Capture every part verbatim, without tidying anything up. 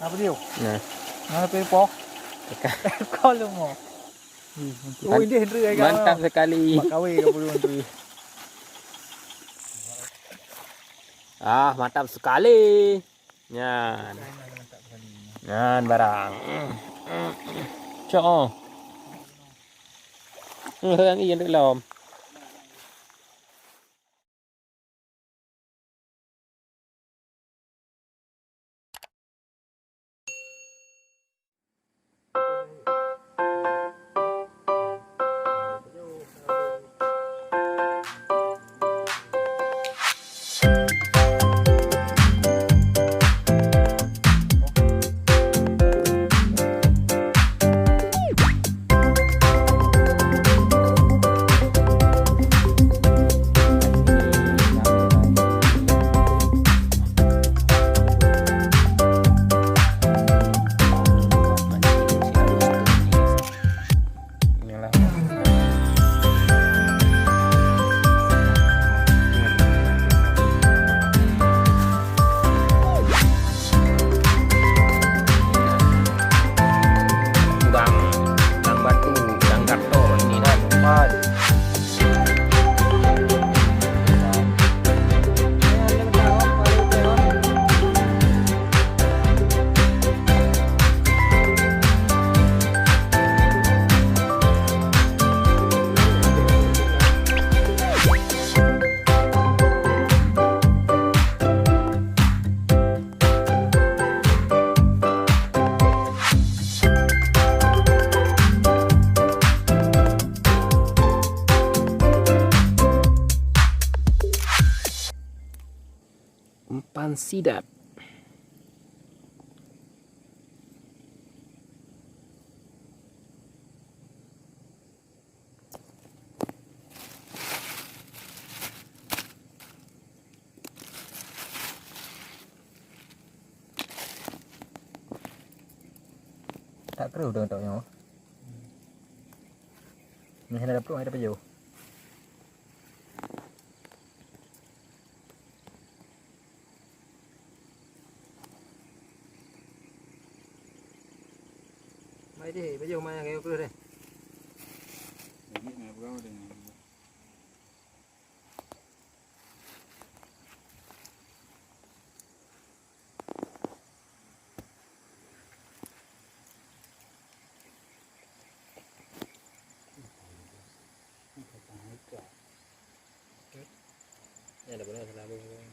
Apa dia? Nah. Mana tu, po? Ko lu mo. Hmm, oh, ini Henry, mantap sekali. Mak kawin ke belum tu? Ah, mantap sekali. Nyan. Nyan barang. Cok. Ngerang iyan lom. Udang, udang batu, udang gato ini kan. Umpan sidat. Tak keruh dengan tak nyawa. Ni hana dapur, ada pejuh. Mai deh, baju mai yang kayu keluar deh. Ini nak berapa dengan? Ya, dah boleh, dah boleh.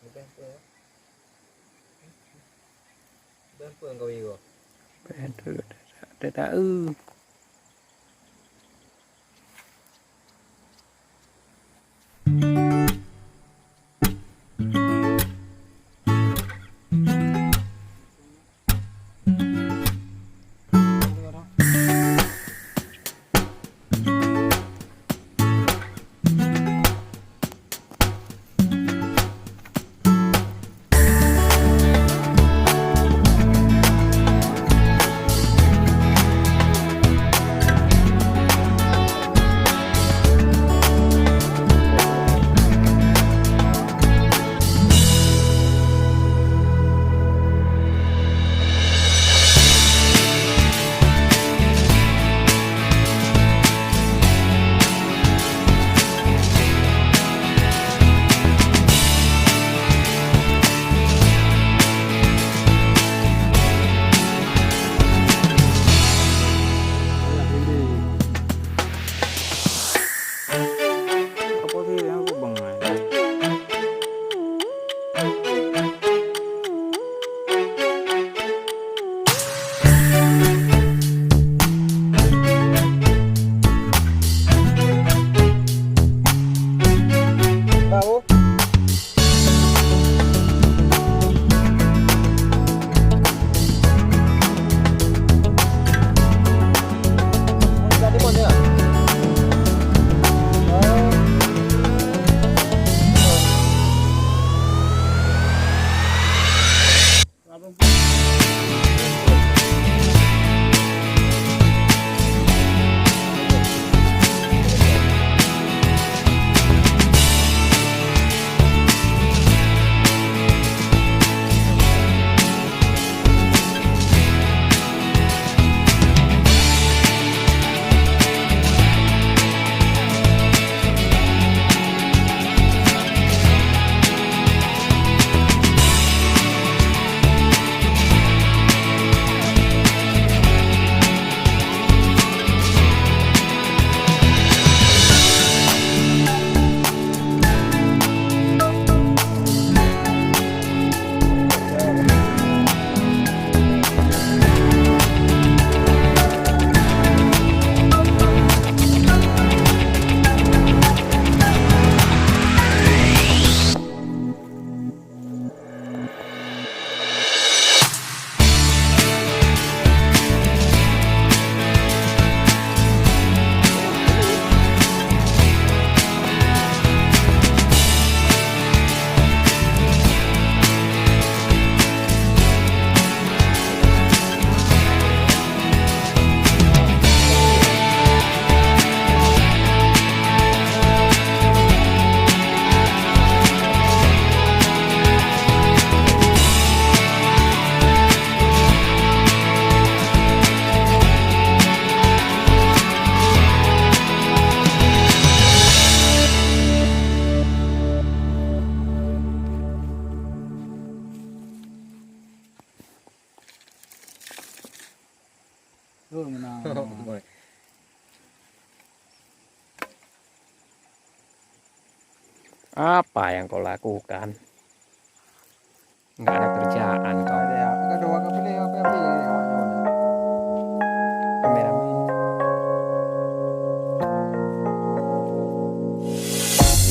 Lepas tu, ya. Lepas tu, engkau bagi gua. Lepas tu, tak, tak tahu. Apa yang kau lakukan? Nggak ada kerjaan kau. Ada, ada orang apa ni, apa, apa yang awak jual? Kameramen.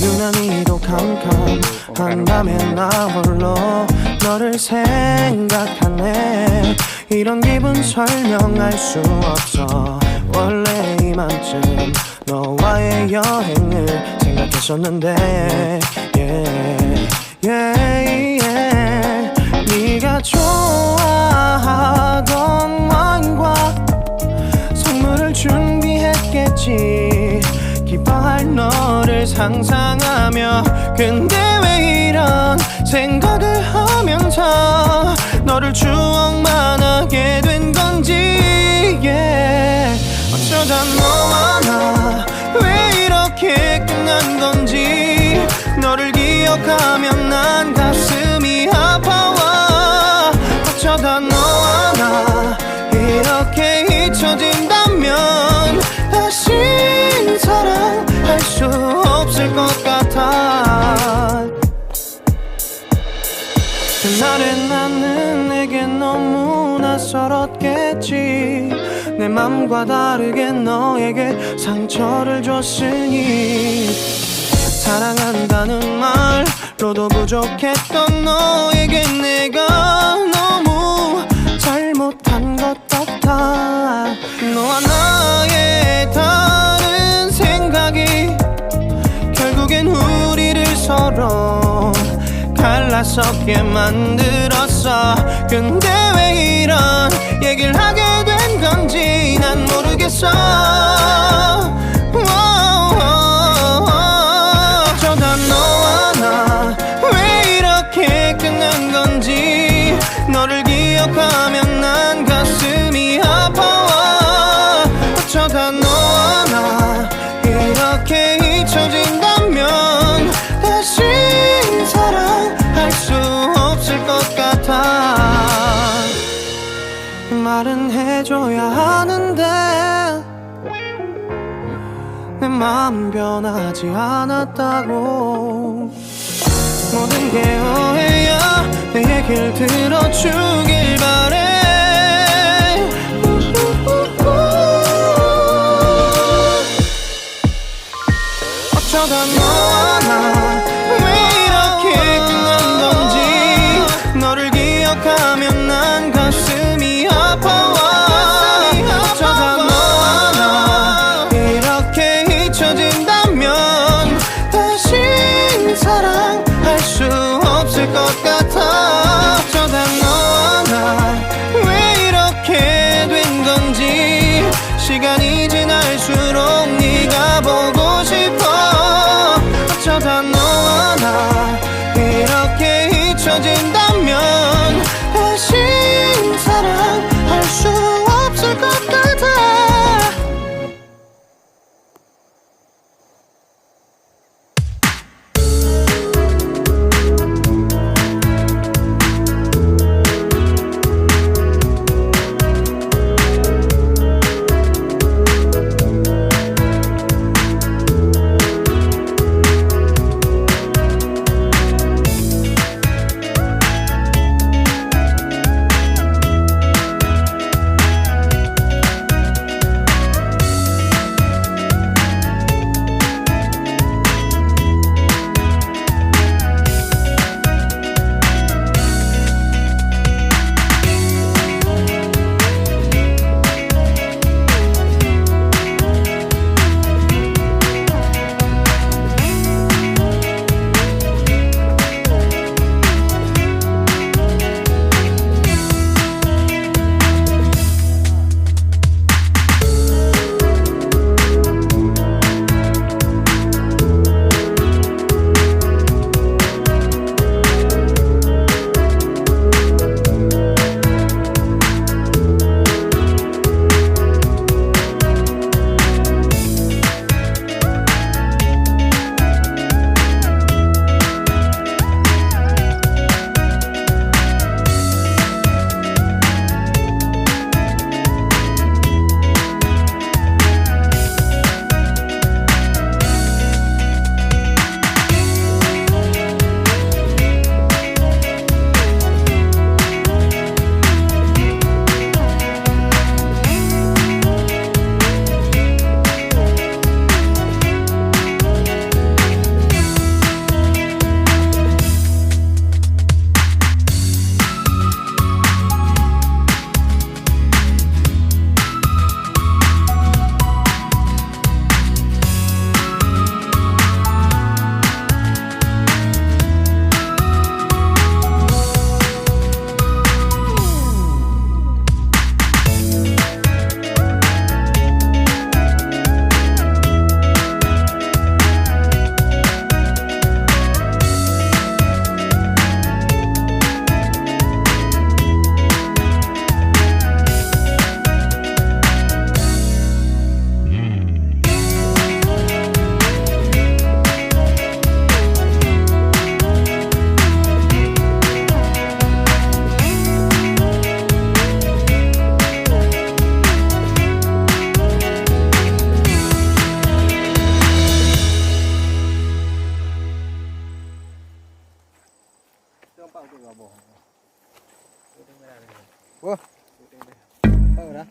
유난히도 캄캄한 밤에 나 홀로 너를 생각하네. 이런 기분 설명할 수 없어. 원래 이맘쯤 너와의 여행을 생각했었는데. Yeah, yeah, yeah. 네가 좋아하던 와인과 선물을 준비했겠지. 기뻐할 너를 상상하며. 근데 왜 이런 생각을 하면서 너를 추억만 하게 된 건지. Yeah. 어쩌다 너와 나 왜 이렇게 끝난 건지. 너를 기억하면 난 가슴이 아파와. 어쩌다 너와 나 이렇게 잊혀진다면 다신 사랑할 수 없을 것 같아. 그날의 나는 내게 너무 낯설었겠지. 내 맘과 다르게 너에게 상처를 줬으니. 사랑한다는 말로도 부족했던 너에게 내가 너무 잘못한 것 같아. 너와 나의 다른 생각이 결국엔 우리를 서로 갈라서게 만들었어. 근데 왜 이런 얘기를 하게 된 건지 난 모르겠어. 어쩌다 너와 나 왜 이렇게 끝난 건지. 너를 기억하면 난 가슴이 아파와. 어쩌다 너와 나 이렇게 잊혀진다면 다신 사랑할 수 없을 것 같아. 말은 해줘야 하는데 내 마음 변하지 않았다고. 모든 게 오해야. 내 얘기를 들어주길 바래. 어쩌다 너와 나 왜 이렇게 끝난 건지. 너를 기억하면 난 가슴이 아파와. 어쩌다 너와 나 이렇게 잊혀진다면 다신 사랑할 수 없을 것 같아. 어쩌다 너와 나 왜 이렇게 된 건지. 시간이 지날수록 네가 보고 싶어. 어쩌다 너 Wah. Tahu dah.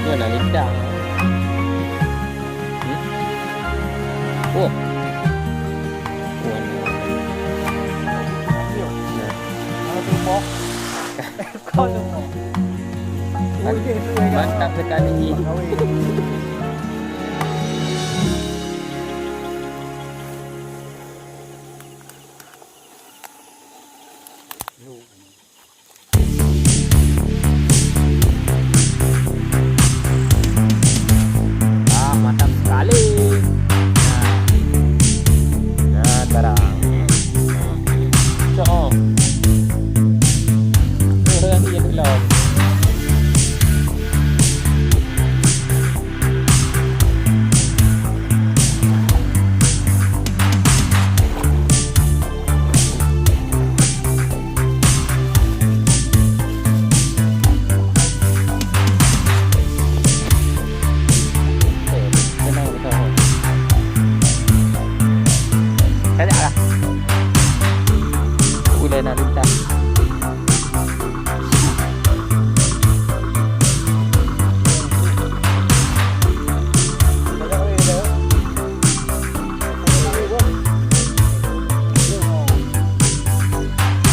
Nyoe na lintang. Hmm? Oh. Wan. Nah. Mantap sekali. Ah, mantap sekali. Nah. Nah, sekarang. Cok. Orang dia belum. Kajak lah. Ulai nak lintas.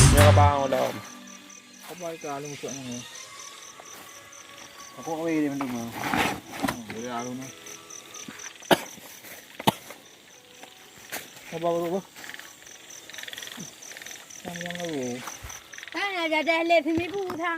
Nyoe ka bang udah. Apa itu alu musuh ni? Aku awal dia mendung. Hmm, dia alu ni. Apa baru apa? Yang yang lagi. Kan ada ada leh sini bu thang.